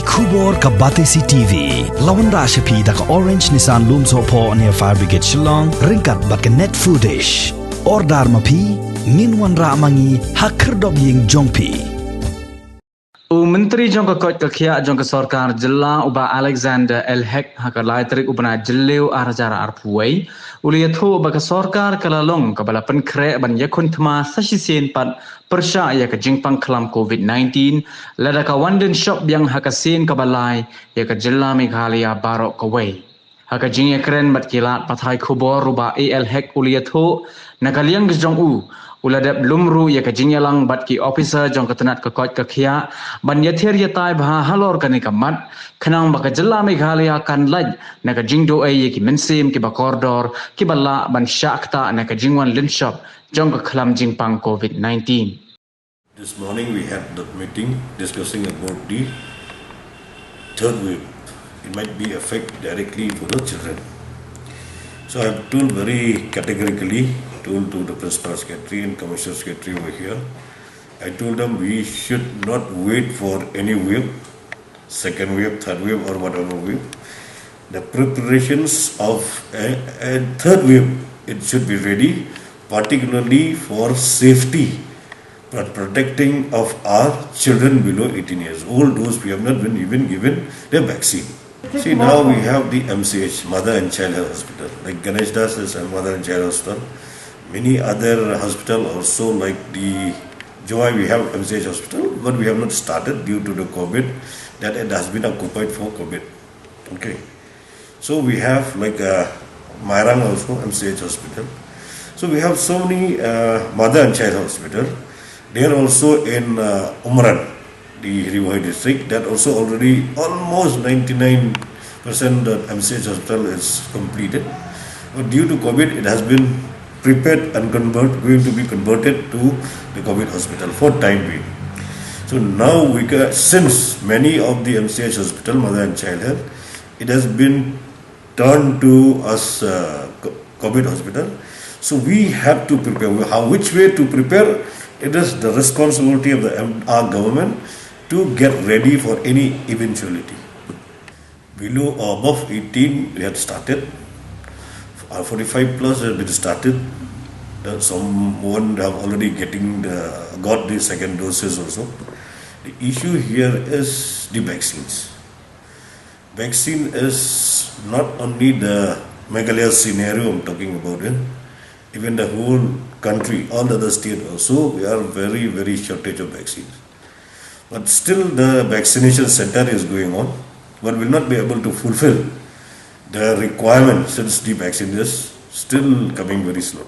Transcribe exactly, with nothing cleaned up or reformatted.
Khubor ka Batesi T V. La wanrah sha phi da ka Orange Nissan Lumsohphoh near Fire Brigade Shillong, ryngkat bad ka Net Foodish. Order ma phi, ngin wanrah ma ngi ha khyrdop ïing jong phi. U Myntri jong ka koit ka khiah jong ka sorkar jylla u Bah Alexander L Hek ha ka lai tarik u bnai Jylliew ar hajar arphew wei, u la ïathuh ba ka sorkar ka la long kaba la pynkhreh ban ïakhun thma sa shisien pat pyrshah ïa ka jingpang khlam covid nineteen, lada ka wan lynshop biang ha ka sien kaba lai ïa ka jylla Meghalaya baroh kawei. Ha ka jingïakren bad ki lad pathai khubor, u Bah A L Hek u la ïathuh, na ka liang ka jong u, u la dep lum ruh ïa ka jingïalang bad ki ophisar jong ka tnat ka koit ka khiah ban ïathir ïatai bha halor kane ka mat, khnang ba ka jylla Meghalaya kan lait na ka jingduh ei ïa ki mynsiem kiba kordor kiba lah ban shah ktah na ka jingwan lynshop jong ka khlam jingpang covid nineteen. This morning we had that meeting discussing about the third wave. It might be affect directly to the children. So I have told very categorically, told to the principal secretary and commissioner secretary over here. I told them we should not wait for any wave, second wave, third wave, or whatever wave. The preparations of a, a third wave, it should be ready, particularly for safety, but protecting of our children below eighteen years old, those we have not been even given the vaccine. See, now we have the M C H, Mother and Child Health Hospital, like Ganesh Das is a Mother and Child Hospital. Many other hospital also, like the Jowai, we have M C H hospital, but we have not started due to the covid, that it has been occupied for covid. Okay. So we have like uh, Mairang also, M C H hospital. So we have so many uh, Mother and Child Hospital. They are also in uh, Umran, the Ri Bhoi district. That also already almost ninety-nine percent that M C H hospital is completed. But due to covid, it has been prepared and convert, going to be converted to the covid hospital for time being. So now we can, since many of the M C H hospital, Mother and Child Health, it has been turned to as uh, co- covid hospital. So we have to prepare. How, which way to prepare? It is the responsibility of the M- our government to get ready for any eventuality. Below or above eighteen, we had started. Uh, forty-five plus have been started. Uh, someone have already getting the got the second doses also. The issue here is the vaccines. Vaccine is not only the Meghalaya scenario I'm talking about it. Even the whole country, all the other states also, we are very, very shortage of vaccines. But still, the vaccination center is going on, but will not be able to fulfill the requirement since the vaccine is still coming very slow.